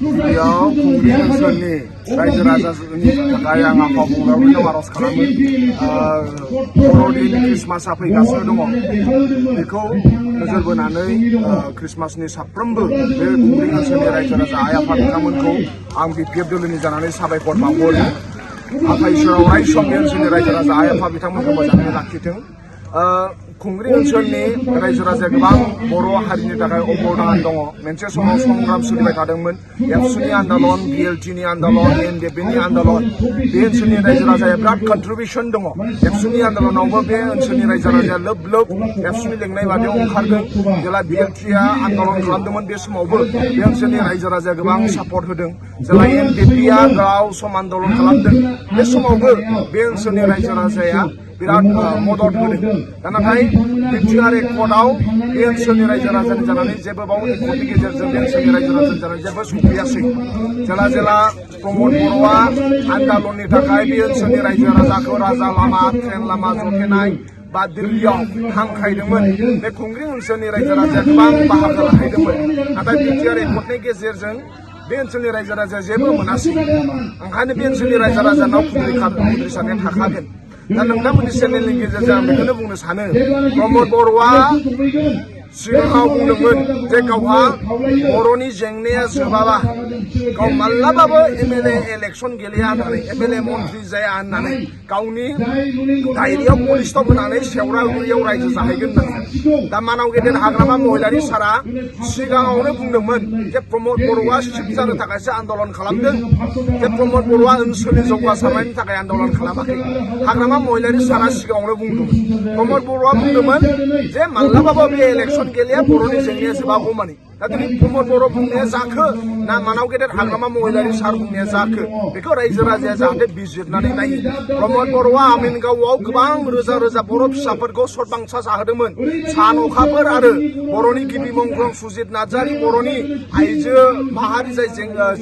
Beliau kemudian seni Raja Raja ini yang apa pula beliau harus kalamin Borodin Christmas apa ikhlasnya dong. Biko ngejar benanai Christmas ini saprember be kemudian seni Raja Raja ayah pada kamunku ang BPF dulu ini jangan sabai pon bangor. Apa istilah orang Islam seni Raja Raja ayah pada kamunku jangan lakitin. Kungri oncolni Raja Raja गोबां बर' हारिनि थाखाय अबदान दङ मोनसे समाव संग्राम सोलिबाय थादोंमोन एबसुनि आन्दलन बिएलटिनि आन्दलन एनडिएफनि आन्दलन बे ओनसोलनि रायजो राजाया बिराद कन्ट्रिबिउसन दङ एबसुनि आन्दलनावबो बे ओनसोलनि रायजो राजाया लोब लोब एबसुनि लेंनाय बादियाव ओंखारदों जेला बिएलटिया आन्दलन खालामदोंमोन बे समावबो बे ओनसोलनि रायजो राजाया गोबां सापर्ट होदों जेला एनडिएफआ गाव सम आन्दलन खालामदों बे समावबो बे ओनसोलनि रायजो राजाया बिराद मदद होदों नाथाय बिटिआर एकर्डआव बे ओनसोलनि रायजो राजानि जानानै जेबो बाव एकर्डनि गेजेरजों बे ओनसोलनि रायजो राजानि जानानै जेबो सफैयासै जेला प्रमद बर'आ आन्दलननि थाखाय बे ओनसोलनि रायजो राजाखौ राजा लामा ट्रेन लामा जथेनाय बा दिल्लीयाव हांख्रायदोंमोन बे खुंग्रि ओनसोलनि रायजो राजाया गोबां बाहागो लाहैदोंमोन नाथाय बिटिआर एकर्डनि गेजेरजों बे ओनसोलनि रायजो राजाया जेबो मोनासै ओंखायनो बे ओनसोलनि रायजो राजानाव खुद्रिसारनाया थाखागोन दा नोंथांमोननि चेनेलनि गेजेरजों आं बेखौनो बुंनो सानो प्रमद बर'आ सिगाङाव बुंदोंमोन जे गावहा बर'नि जेंनाया जोबाबा गाव माब्लाबाबो एमएलए इलेक्सन गेलेया होननानै एमएलए मन्त्रि जाया होननानै गावनि डायरियाव पलिस्टप होनानै सेवरागुरियाव रायजो जाहैगोन होननानै दा मानाव गेदेर हाग्रामा महिलारि सारा सिगाङावनो बुंदोंमोन जे प्रमद बर'आ चिफ जानो थाखायसो आन्दलन खालामदों जे प्रमद बर'आ ओनसोलनि जौगासारनायनि थाखाय आन्दलन खालामाखै हाग्रामा महिलारि सारा सिगाङावनो बुंदोंमोन प्रमद बर'आ बुंदोंमोन जे माब्लाबाबो बे इलेक्सन गेलेया बर'नि जेंनाया जोबागौमानि दा दिनै प्रमद बर' बुंनाया जाखो ना मानाव गेदेर हाग्रामा महिलारि सार बुंनाया जाखो बेखौ रायजो राजाया जाहाथे बिजिरनानै नायो प्रमद बर'आ आमिनगावआव गोबां रोजा रोजा बर' फिसाफोरखौ सतबांसा जाहोदोंमोन सान अखाफोर आरो बर'नि गिबि मंग्लं सुजित नार्जारि बर'नि आइजो माहारि जाय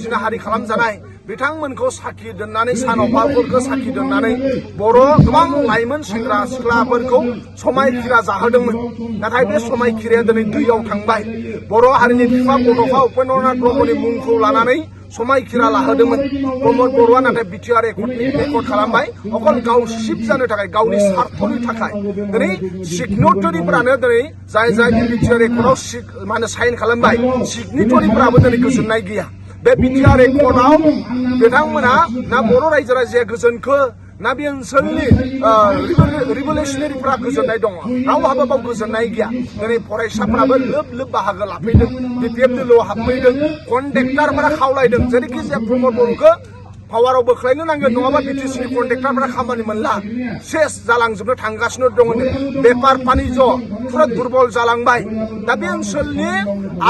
जिनाहारि खालामजानाय बिथांमोनखौ साखि दोननानै सान अखाफोरखौ साखि दोननानै बर' गोबां लाइमोन सेंग्रा सिख्लाफोरखौ समायखिरा जाहोदोंमोन नाथाय बे समायखिराया दिनै दैयाव थांबाय बर' हारिनि बिफा बड'फा उपेन्द्रनाथ ब्रह्मनि मुंखौ लानानै समायखिरा लाहोदोंमन प्रमद बर'आ नाथाय बिटिआर एकर्ड खालामबाय अकल गाव चिफ जानो थाखाय गावनि स्वार्थनि थाखाय दिनै सिगनेटरिफोरानो दिनै जाय बिटिआर एकर्डआव माने साइन खालामबाय सिगनेटरिफोराबो दिनै गोजोननाय गैया बे बिटिआर एकर्डआव बिथांमोना ना बर' रायजो राजाया गोजोनखो ना बे ओनसोलनि रिभलिउसनारिफोरा गोजोननाय दङ रावहाबो बाव गोजोननाय गैया दिनै फरायसाफोराबो लोब लोब बाहागो लाफैदों बिपिएफ दोलोआव हाबफैदों कन्ट्रेक्टरफोरा खावलायदों जेरैखि जाया प्रमद बर'खौ पावाराव बोख्लायनो नांगोन नङाबा बिटिसिनि कन्ट्रेक्टरफोरा खामानि मोनला सेस जालांजोबनो थांगासिनो दङ बेफार बानिज्य फुरा दुर्बल जालांबाय दा बे ओनसोलनि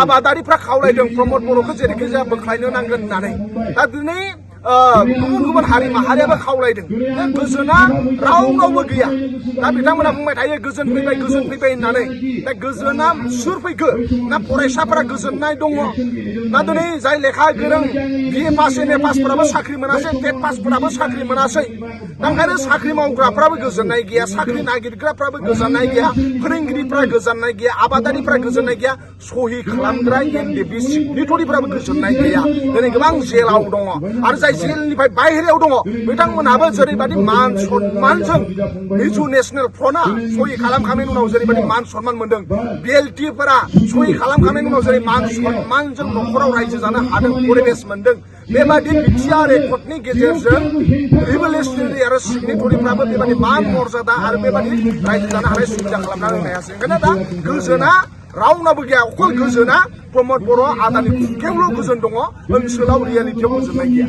आबादारिफ्रा खावलायदों प्रमद बर'खौ जेरैखि जाया बोख्लायनो नांगोन होननानै दा दिनै गुबुन गुबुन हारि माहारियाबो खावलायदों गोजोना रावनावबो गैया दा बिथांमोना बुंबाय थायो गोजोन फैबाय होननानै दा गोजोना सोर फैखो ना फरायसाफोरा गोजोननाय दङ ना दिनै जाय लेखा गोरों बिए पास एमए पासफोराबो साख्रि मोनासै टेट पासफोराबो साख्रि मोनासै दा ओंखायनो साख्रि मावग्राफ्राबो गोजोननाय गैया साख्रि नागिरग्राफ्राबो गोजोननाय गैया फोरोंगिरिफ्रा गोजोननाय गैया आबादारिफ्रा गोजोननाय गैया सहि खालामग्रा एनडिएफबि सिगनेटरिफ्राबो गोजोननाय गैया दिनै गोबां जेलाव दङ आरो जाय जेलनिफ्राय बाहेरायाव दङ बिथांमोनाबो जेरैबायदि मान सन्मानजों मिजु नेशनेल फ्रन्टआ सहि खालामखांनायनि उनाव जेरैबायदि मान सन्मान मोनदों बिएलटिफोरा सहि खालामखांनायनि उनाव जेरै मान सन्मानजों न'खराव रायजो जानो हादों परिबेस मोनदों बेबादि बिटिआर एकर्डनि गेजेरजों रिभलिउसनारि आरो सिगनेटरिफ्राबो बेबादि मान मर्यादा आरो बेबादि रायजो जानो हानाय सुबिदा खालामना होनो हायासै ओंखायनो दा गोजोना रावनाबो गैया अकल गोजोना प्रमद बर' आदानि खुगायावल' गोजोन दङ ओनसोलाव रियेलिटियाव गोजोननाय गैया